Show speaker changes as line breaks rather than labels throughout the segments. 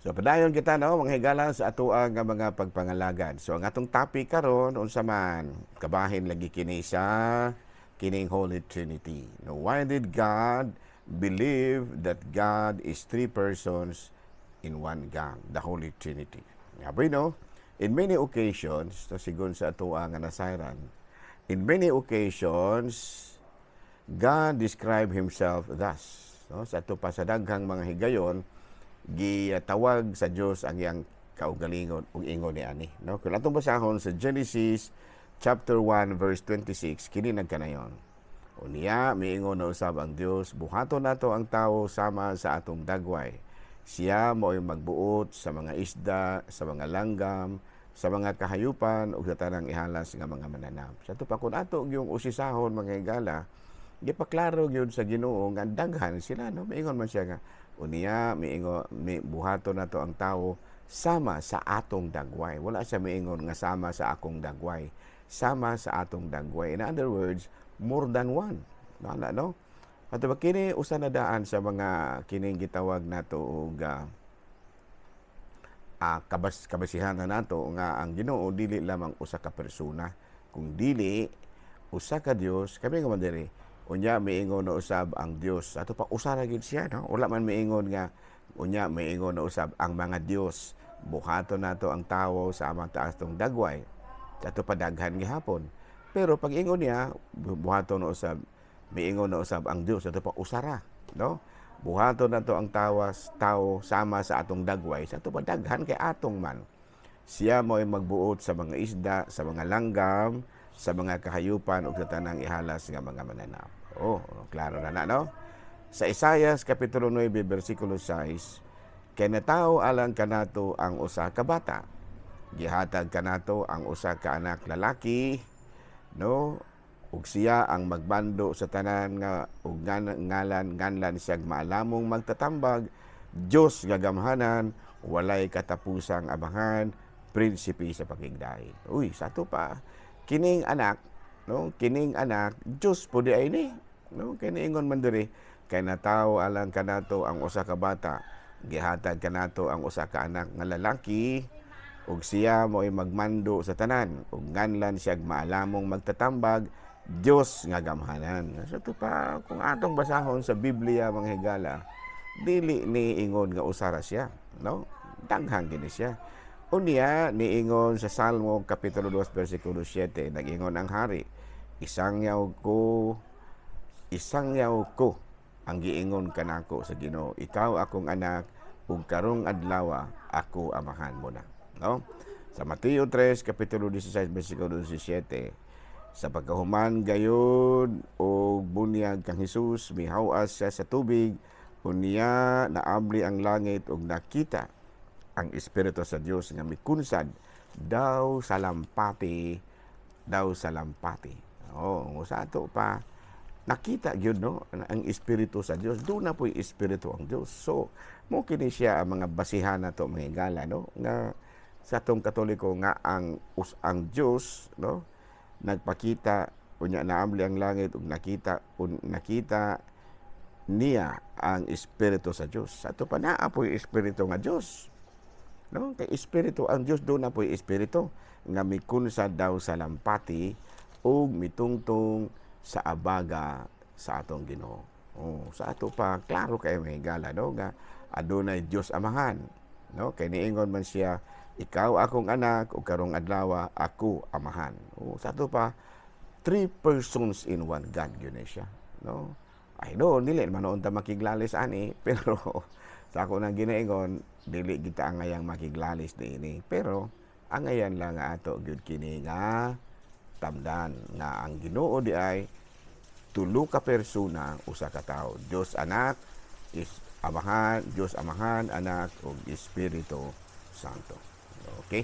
So padayon kita, no, mga higala, sa atoa nga mga pagpangalagad. So ang atong topic karon, unsa man, kabahin lagi kini sa kining Holy Trinity. No, why did God believe that God is three persons in one God, the Holy Trinity? Ngaboy, no? In many occasions, so sigon sa atoa nga nasayran, in many occasions God described himself thus. No? Sa ato pa, sa daghang mga higayon, gitawag sa Dios ang iyang kaugalingon ug ingon ni ani, no? Kung atong basahon sa Genesis chapter 1 verse 26, kini nagkanayon: "Unya miingon na usab ang Dios, buhaton nato ang tawo sama sa atong dagway. Siya mao'y magbuot sa mga isda, sa mga langgam, sa mga kahayupan ug sa tanang ihalas nga mga mananap." Sa ato pa, kung ato yung usisahon, mga higala, gipaklaro gyud sa Ginoo nga daghan sila, no? Miingon man siya nga unya miingon mi buhaton nato ang tawo sama sa atong dagway. Wala siya miingon nga sama sa akong dagway, sama sa atong dagway. In other words, more than one. No, na, no? At ba kini usa na daan sa mga kining gitawag nato og kabasihan na nato nga ang Ginoo dili lamang usa ka persona kung dili usa ka Dios. Kami nga man diri, unya miingon na usab ang Dios. Ato pa, usa ra gyud siya, no? Wala man miingon nga unya miingon na usab ang mga Dios, buhaton nato ang tawo sa amang atong dagway. Ato pa, daghan gihapon. Pero pag ingon niya buhaton na usab, miingon na usab ang Dios, ato pa, usara, no? Buhaton nato ang tawo sama sa atong dagway. Sa ato pa, daghan kay atong man. Siya mo'y magbuot sa mga isda, sa mga langgam, sa mga kahayupan ug sa tanang ihalas nga mga mananap. Oh, klaro na na, no? Sa Isaias kapitulo 9 bersikulo 6, "Kay natawo alang kanato ang usa ka bata. Gihatag kanato ang usa ka anak lalaki, no? Ug siya ang magbando sa tanan nga ug ngalan nganlan siyag Maalamong Magtatambag, Dios nga Gamhanan, Walay Katapusang Amahan, Prinsipe sa Pakigdait." Uy, sa ato pa, kining anak, no? Kining anak, Dios po di ay ni, no? Kay niingon man diri, "Kay natawo alang kanato ang usa ka bata, gihatag kanato ang usa ka anak nga lalaki, ug siya mo'y magmando sa tanan, ug nganlan siyag Maalamong Magtatambag, Dios nga Gamhanan." So ito pa, kung atong basahon sa Biblia, mga higala, dili ni ingon nga usa ra siya, no? Daghan gini siya. Unya niingon sa Salmo kapitulo 2 bersikulo 7, nag-ingon ang hari, "Isangyaw ko, isangyaw ko ang giingon kanako sa Ginoo. Ikaw akong anak, ug karong adlaw ako amahan mo na." No? Sa Mateo 3 kapitulo 16 bersikulo 17, sa pagkahuman gayud og bunyag kang Hesus, mihaw-as siya sa tubig, unya naabli ang langit ug nakita ang Espiritu sa Dios nga mikunsad daw sa lampati, daw sa lampati. Oh, sa ato pa, nakita gyud, no, ang Espiritu sa Dios. Duna po'y Espiritu ang Dios. So mo kini siya ang mga basihan nato, mga higala, no, nga sa atong Katoliko nga ang Dios, no, nagpakita. Unya naabli ang langit ug nakita niya ang Espiritu sa Dios. Sa ato pa, naa po'y Espiritu nga Dios, no? Kay Espiritu ang Dios, duna po'y Espiritu nga mikunsad daw sa lampati ug mitungtong sa abaga sa atong Ginoo. Oh, sa ato pa, klaro kay, mga higala, no, nga adunay Dios Amahan, no? Kay niingon man siya, "Ikaw akong anak, ug karong adlaw ako amahan." Oh, sa ato pa, three persons in one God yun eh siya, no? Ay no, dili man noon ta makiglalis ani, pero sa ako nang ginaingon, dili kita angayang makiglalis niini. Pero angayan lang nga ato gyud kini nga tamdan nga ang Ginoo di ay tulo ka persona, usa ka tawo. Dios Anak is Amahan, Dios Amahan, Anak ug Espiritu Santo. Okay?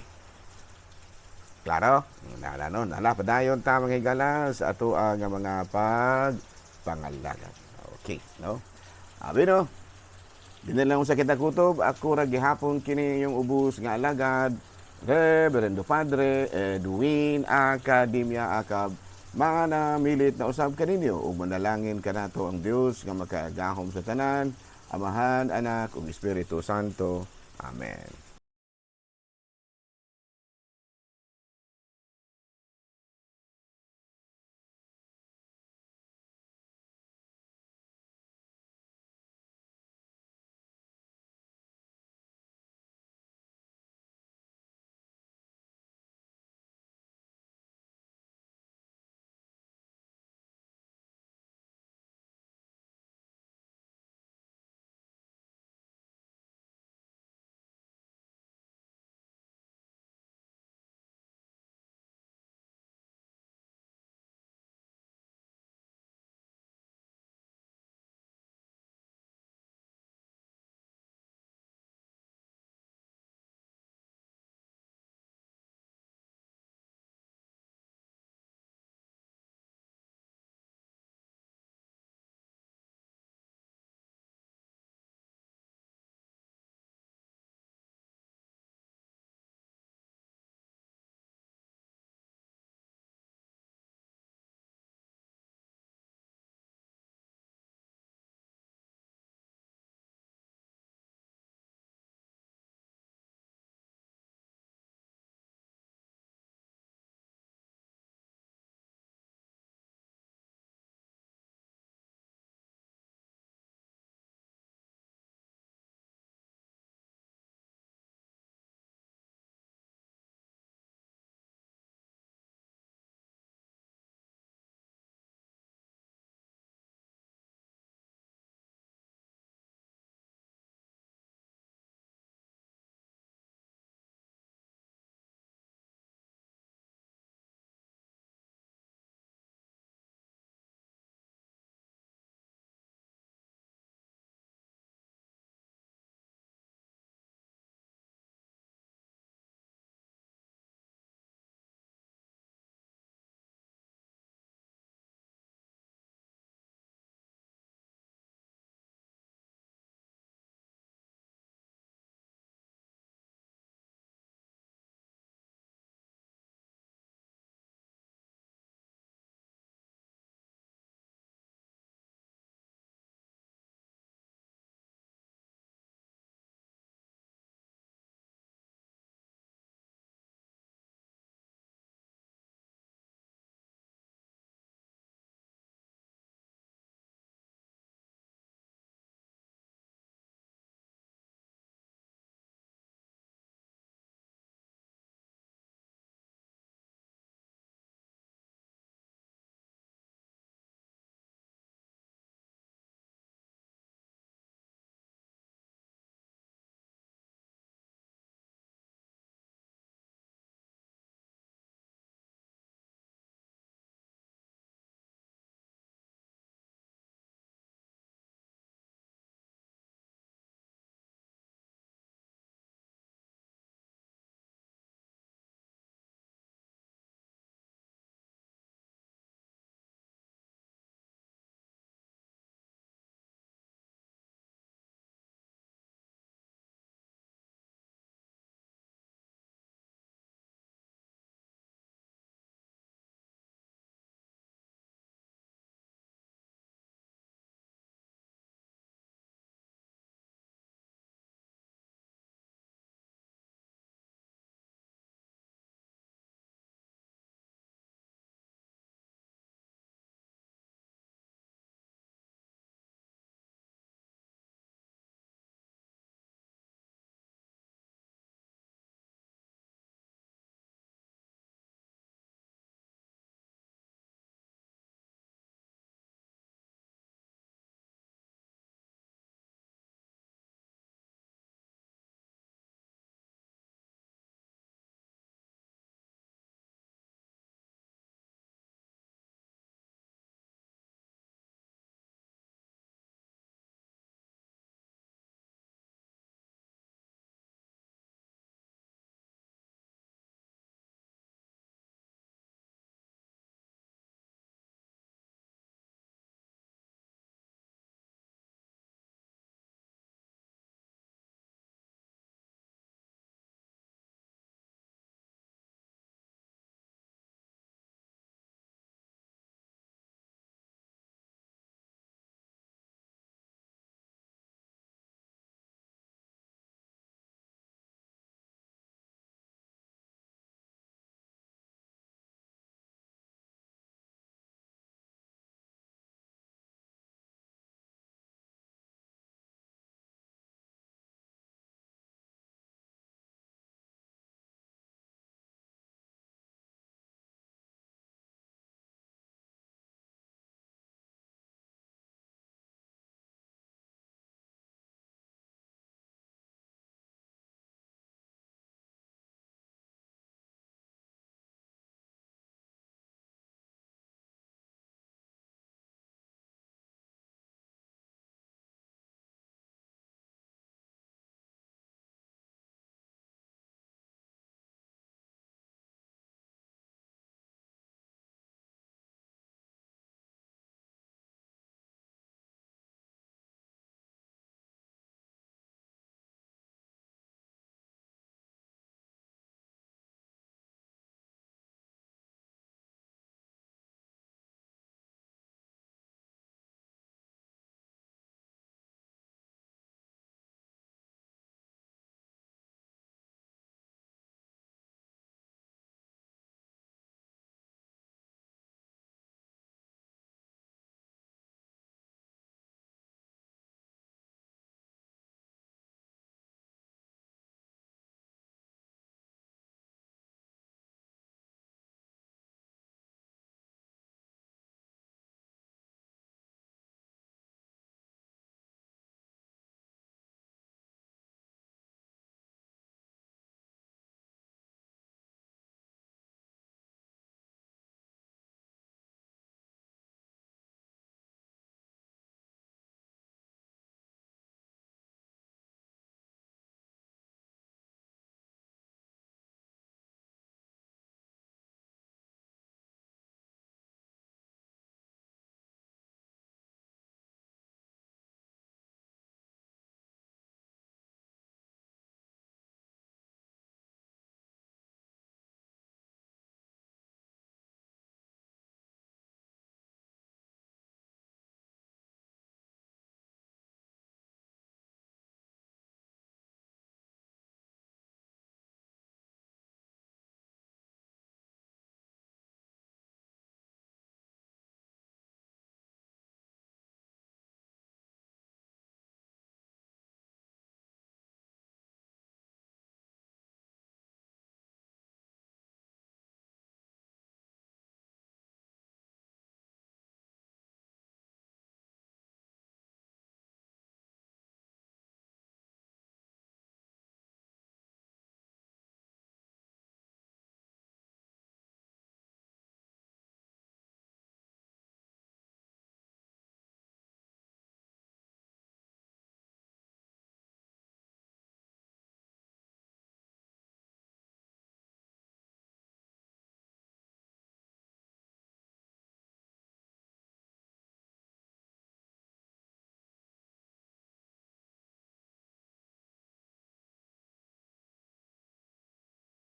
Klaro? Nala, no, nala padayon ta, mga higala, sa ato ang mga pagpangalagad. Okay, no? Abi no. Dinhi lang sa kita kutob, ako ra gihapon kini yung ubos nga alagad, Reverendo Padre Edwin Academia Acab. Manamilit na usab kaninyo ug manalangin kanato ang Dios nga makaagahom sa tanan, Amahan, Anak ug Espiritu Santo. Amen.